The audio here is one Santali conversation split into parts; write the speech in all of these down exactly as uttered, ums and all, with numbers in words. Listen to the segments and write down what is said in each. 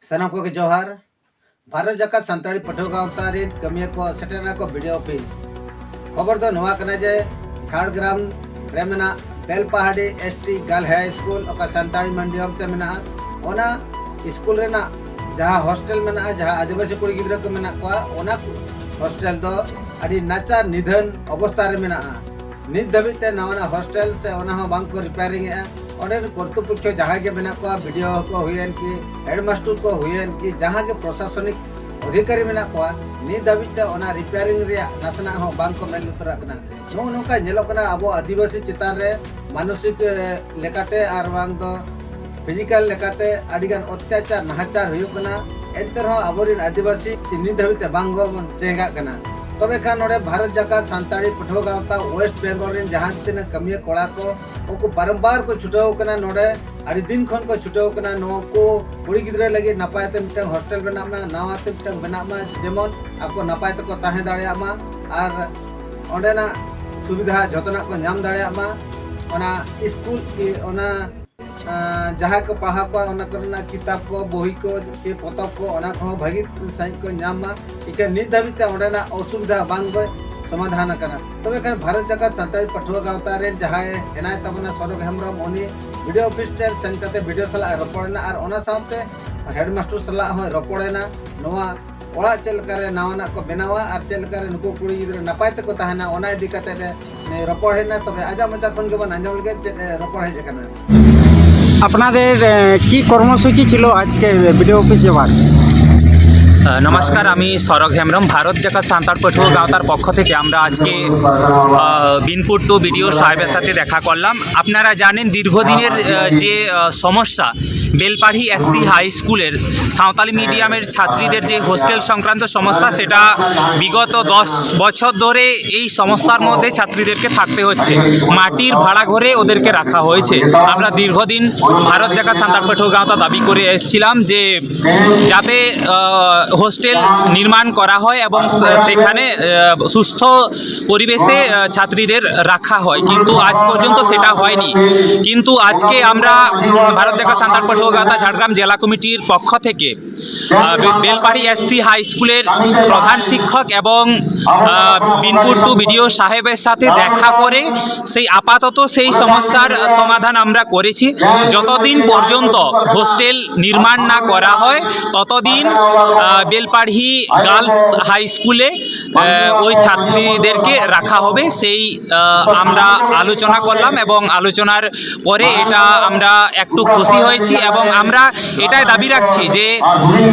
ᱥᱟᱱᱟᱢ ᱠᱚᱜᱮ ᱡᱚᱦᱟᱨ᱾ ᱵᱷᱟᱨᱚᱛ ᱡᱟᱠᱟᱛ ᱥᱟᱱᱛᱟᱲᱤ ᱯᱟᱹᱴᱷᱩᱣᱟᱹ ᱜᱟᱶᱛᱟ ᱨᱮᱱ ᱠᱟᱹᱢᱤᱭᱟᱹ ᱠᱚ ᱥᱮᱴᱮᱨ ᱮᱱᱟ ᱠᱚ ᱵᱤᱰᱤᱳ ᱚᱯᱷᱤᱥ᱾ ᱠᱷᱚᱵᱚᱨ ᱫᱚ ᱱᱚᱣᱟ ᱠᱟᱱᱟ ᱡᱮ ᱡᱷᱟᱲᱜᱨᱟᱢ ᱨᱮ ᱢᱮᱱᱟᱜ ᱵᱮᱞᱯᱟᱦᱟᱰᱤ ᱮᱥ ᱴᱤ ᱜᱟᱨᱞ ᱦᱟᱭ ᱥᱠᱩᱞ, ᱚᱠᱟ ᱥᱟᱱᱛᱟᱲᱤ ᱢᱟᱱᱰᱤᱭᱚᱢ ᱛᱮ ᱢᱮᱱᱟᱜᱼᱟ, ᱚᱱᱟ ᱥᱠᱩᱞ ᱨᱮᱱᱟᱜ ᱡᱟᱦᱟᱸ ᱦᱳᱥᱴᱮᱞ ᱢᱮᱱᱟᱜᱼᱟ, ᱡᱟᱦᱟᱸ ᱟᱹᱫᱤᱵᱟᱹᱥᱤ ᱠᱩᱲᱤ ᱜᱤᱫᱽᱨᱟᱹ ᱠᱚ ᱢᱮᱱᱟᱜ ᱠᱚᱣᱟ, ᱚᱱᱟ ᱦᱳᱥᱴᱮᱞ ᱫᱚ ᱟᱹᱰᱤ ᱱᱟᱪᱟᱨ ᱱᱤᱫᱷᱟᱹᱱ ᱚᱵᱚᱥᱛᱟ ᱨᱮ ᱢᱮᱱᱟᱜᱼᱟ᱾ ᱱᱤᱛ ᱫᱷᱟᱹᱵᱤᱡ ᱛᱮ ᱱᱟᱣᱟ ᱱᱟᱣᱟ ᱦᱳᱥᱴᱮᱞ ᱥᱮ ᱚᱱᱟ ᱦᱚᱸ ᱵᱟᱝ ᱠᱚ ᱨᱤᱯᱮᱭᱟᱨᱤᱝ ᱮᱫᱼᱟ᱾ ᱚᱸᱰᱮ ᱨᱮᱱ ᱠᱚᱨᱛᱨᱤᱯᱚᱠᱠᱷᱚ ᱡᱟᱦᱟᱸᱭ ᱜᱮ ᱢᱮᱱᱟᱜ ᱠᱚᱣᱟ, ᱵᱤᱰᱤᱳ ᱠᱚ ᱦᱩᱭᱮᱱ ᱠᱤ, ᱦᱮᱰᱢᱟᱥᱴᱟᱨ ᱠᱚ ᱦᱩᱭᱮᱱ ᱠᱤ, ᱡᱟᱦᱟᱸ ᱜᱮ ᱯᱨᱚᱥᱟᱥᱚᱱᱤᱠ ᱚᱫᱷᱤᱠᱟᱨᱤ ᱢᱮᱱᱟᱜ ᱠᱚᱣᱟ, ᱱᱤᱛ ᱫᱷᱟᱹᱵᱤᱡ ᱛᱮ ᱚᱱᱟ ᱨᱤᱯᱮᱭᱟᱨᱤᱝ ᱨᱮᱭᱟᱜ ᱱᱟᱥᱮᱱᱟᱜ ᱦᱚᱸ ᱵᱟᱝ ᱠᱚ ᱢᱮᱫ ᱞᱩᱛᱩᱨᱟᱜ ᱠᱟᱱᱟ᱾ ᱱᱚᱜᱼᱚ ᱱᱚᱝᱠᱟ ᱧᱮᱞᱚᱜ ᱠᱟᱱᱟ ᱟᱵᱚ ᱟᱹᱫᱤᱵᱟᱹᱥᱤ ᱪᱮᱛᱟᱱ ᱨᱮ ᱢᱟᱱᱚᱥᱤᱠ, ᱮ, ᱞᱮᱠᱟᱛᱮ ᱟᱨ ᱵᱟᱝ ᱫᱚ ᱯᱷᱤᱡᱤᱠᱟᱞ ᱞᱮᱠᱟᱛᱮ ᱟᱹᱰᱤᱜᱟᱱ ᱚᱛᱛᱟᱪᱟᱨ ᱱᱟᱦᱟᱪᱟᱨ ᱦᱩᱭᱩᱜ ᱠᱟᱱᱟ᱾ ᱮᱱᱛᱮ ᱨᱮᱦᱚᱸ ᱟᱵᱚᱨᱮᱱ ᱟᱹᱫᱤᱵᱟᱹᱥᱤ ᱱᱤᱛ ᱫᱷᱟᱹᱵᱤᱡ ᱛᱮ ᱵᱟᱝ ᱵᱚᱱ ᱪᱮᱸᱜᱷᱟᱜ ᱠᱟᱱᱟ᱾ ᱛᱚᱵᱮ ᱠᱷᱟᱱ ᱱᱚᱰᱮ ᱵᱷᱟᱨᱚᱛ ᱡᱟᱠᱟᱛ ᱥᱟᱱᱛᱟᱲᱤ ᱯᱟᱹᱴᱷᱩᱣᱟᱹ ᱜᱟᱶᱛᱟ ᱳᱭᱮᱥᱴ ᱵᱮᱝᱜᱚᱞ ᱨᱮᱱ ᱡᱟᱦᱟᱸ ᱛᱤᱱᱟᱹᱜ ᱠᱟᱹᱢᱤᱭᱟᱹ ᱠᱚᱲᱟ ᱠᱚ, ᱩᱱᱠᱩ ᱵᱟᱨᱚᱢᱵᱟᱨ ᱠᱚ ᱪᱷᱩᱴᱟᱹᱣ ᱠᱟᱱᱟ ᱱᱚᱰᱮ, ᱟᱹᱰᱤ ᱫᱤᱱ ᱠᱷᱚᱱ ᱠᱚ ᱪᱷᱩᱴᱟᱹᱣ ᱠᱟᱱᱟ ᱱᱚᱣᱟ ᱠᱚ ᱠᱩᱲᱤ ᱜᱤᱫᱽᱨᱟᱹ ᱞᱟᱹᱜᱤᱫ ᱱᱟᱯᱟᱭ ᱛᱮ ᱢᱤᱫᱴᱟᱝ ᱦᱳᱥᱴᱮᱞ ᱵᱮᱱᱟᱜ ᱢᱟ, ᱱᱟᱣᱟ ᱛᱮ ᱢᱤᱫᱴᱟᱝ ᱵᱮᱱᱟᱜ ᱢᱟ, ᱡᱮᱢᱚᱱ ᱟᱠᱚ ᱱᱟᱯᱟᱭ ᱛᱮᱠᱚ ᱛᱟᱦᱮᱸ ᱫᱟᱲᱮᱭᱟᱜ ᱢᱟ ᱟᱨ ᱚᱸᱰᱮᱱᱟᱜ ᱥᱩᱵᱤᱫᱷᱟ ᱡᱷᱚᱛᱚᱱᱟᱜ ᱠᱚ ᱧᱟᱢ ᱫᱟᱲᱮᱭᱟᱜ ᱢᱟ᱾ ᱚᱱᱟ ᱥᱠᱩᱞ ᱠᱤ ᱚᱱᱟ, ᱟᱸ, ᱡᱟᱦᱟᱸᱭ ᱠᱚ ᱯᱟᱲᱦᱟᱣ ᱠᱚᱣᱟ, ᱚᱱᱟ ᱠᱚᱨᱮᱱᱟᱜ ᱠᱤᱛᱟᱹᱵ ᱠᱚ, ᱵᱳᱦᱤ ᱠᱚ, ᱠᱤ ᱯᱚᱛᱚᱵ ᱠᱚ, ᱚᱱᱟ ᱠᱚᱦᱚᱸ ᱵᱷᱟᱹᱜᱤ ᱥᱟᱺᱦᱤᱡ ᱠᱚ ᱧᱟᱢ ᱢᱟ᱾ ᱤᱠᱷᱟᱹᱱ ᱱᱤᱛ ᱫᱷᱟᱹᱵᱤᱡ ᱛᱮ ᱚᱸᱰᱮᱱᱟᱜ ᱚᱥᱩᱵᱤᱫᱷᱟ ᱵᱟᱝ ᱜᱮ ᱥᱚᱢᱟᱫᱷᱟᱱ ᱟᱠᱟᱱᱟ᱾ ᱛᱚᱵᱮ ᱠᱷᱟᱱ ᱵᱷᱟᱨᱚᱛ ᱡᱟᱠᱟᱛ ᱥᱟᱱᱛᱟᱲᱤ ᱯᱟᱹᱴᱷᱩᱣᱟᱹ ᱜᱟᱶᱛᱟ ᱨᱮᱱ ᱡᱟᱦᱟᱸᱭ ᱦᱮᱱᱟᱭ ᱛᱟᱵᱚᱱᱟ ᱥᱚᱨᱚᱜᱽ ᱦᱮᱢᱵᱨᱚᱢ, ᱩᱱᱤ ᱵᱤᱰᱤᱳ ᱚᱯᱷᱤᱥ ᱴᱷᱮᱱ ᱥᱮᱱ ᱠᱟᱛᱮ ᱵᱤᱰᱤᱳ ᱥᱟᱞᱟᱜ ᱮ ᱨᱚᱯᱚᱲ ᱮᱱᱟ ᱟᱨ ᱚᱱᱟ ᱥᱟᱶᱛᱮ ᱦᱮᱰᱢᱟᱥᱴᱟᱨ ᱥᱟᱞᱟᱜ ᱦᱚᱸᱭ ᱨᱚᱯᱚᱲ ᱮᱱᱟ᱾ ᱱᱚᱣᱟ ᱚᱲᱟᱜ ᱪᱮᱫ ᱞᱮᱠᱟᱨᱮ ᱱᱟᱣᱟᱱᱟᱜ ᱠᱚ ᱵᱮᱱᱟᱣᱟ ᱟᱨ ᱪᱮᱫ ᱞᱮᱠᱟᱨᱮ ᱱᱩᱠᱩ ᱠᱩᱲᱤ ᱜᱤᱫᱽᱨᱟᱹ ᱱᱟᱯᱟᱭ ᱛᱮᱠᱚ ᱛᱟᱦᱮᱱᱟ, ᱚᱱᱟ ᱤᱫᱤ ᱠᱟᱛᱮ ᱮ ᱨᱚᱯᱚᱲ ᱦᱮᱡ ᱮᱱᱟ᱾ ᱛᱚᱵᱮ ᱟᱡᱟᱜ ᱢᱚᱪᱟ ᱠᱷᱚᱱ ᱜᱮᱵᱚᱱ ᱟᱸᱡᱚᱢ ᱞᱮᱜᱮ ᱪᱮᱫ ᱮ ᱨᱚᱯᱚᱲ ᱦᱮᱡ ᱟᱠᱟᱱᱟ᱾ আপনাদের এ, কি কর্মসূচি ছিল আজকে বিডিও অফিস যাওয়ার? নমস্কার, আমি সরগ হেমব্রম। ভারত জাকাত সান্তাড় পাঠুয়া গাঁওতার পক্ষ থেকে আমরা আজকে আহ, বিনপুর টু বিডিও সাহেবের সাথে দেখা করলাম। আপনারা জানেন, দীর্ঘদিনের আহ, যে আহ, সমস্যা, বেলপাড়ি এসসি হাই স্কুলের সাঁওতালি মিডিয়ামের ছাত্রীদের যে হোস্টেল সংক্রান্ত সমস্যা, সেটা বিগত দশ বছর ধরে এই সমস্যার মধ্যে ছাত্রীদেরকে থাকতে হচ্ছে। মাটির ভাড়া ঘরে ওদেরকে রাখা হয়েছে। আমরা দীর্ঘদিন ভারত জাকাত সান্তাড় পাঠুয়া গাঁওতা দাবি করে এসেছিলাম যে যাতে আহ, হোস্টেল নির্মাণ করা হয় এবং সে- সেখানে আহ, সুস্থ পরিবেশে আহ, ছাত্রীদের রাখা হয়, কিন্তু আজ পর্যন্ত সেটা হয়নি। কিন্তু আজকে আমরা ভারত জাকাত সান্তাল পাᱹᱴᱷᱩᱣᱟᱹ ᱜᱟᱶᱛᱟ ঝাড়গ্রাম জেলা কমিটির পক্ষ থেকে আহ, বে- বেলপাড়ি এসসি হাই স্কুলের প্রধান শিক্ষক এবং আহ, বিনপুর টু বিডিও সাহেবের সাথে দেখা করে সেই আপাতত সেই সমস্যার সমাধান আমরা করেছি। যতদিন পর্যন্ত হোস্টেল নির্মাণ না করা হয়, ততদিন আহ, বেলপাড়ি গার্লস হাই স্কুলে আহ, ওই ছাত্রীদেরকে রাখা হবে, সেই আহ, আমরা আলোচনা করলাম এবং আলোচনার পরে এটা আমরা একটু খুশি হয়েছি এবং আমরা এটাই দাবি রাখছি যে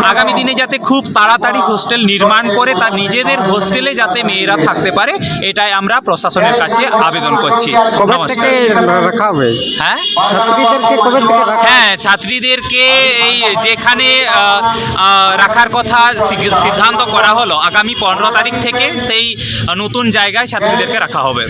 আগামী দিনে যাতে খুব তাড়াতাড়ি হোস্টেল নির্মাণ করে তার নিজেদের হোস্টেলে যাতে মেয়েরা থাকতে পারে, এটাই আমরা প্রশাসনের কাছে আবেদন করছি। কবে নমস্কার। থেকে রাখা হবে? হ্যাঁ, ছাত্রীদেরকে কবে থেকে রাখা? হ্যাঁ, ছাত্রীদেরকে এই যেখানে আহ, আহ, রাখার কথা সিগ- সিদ্ধান্ত করা হলো, আগামী পনেরো তারিখ থেকে সেই আহ, নতুন জায়গায় ছাত্রীদেরকে রাখা হবে।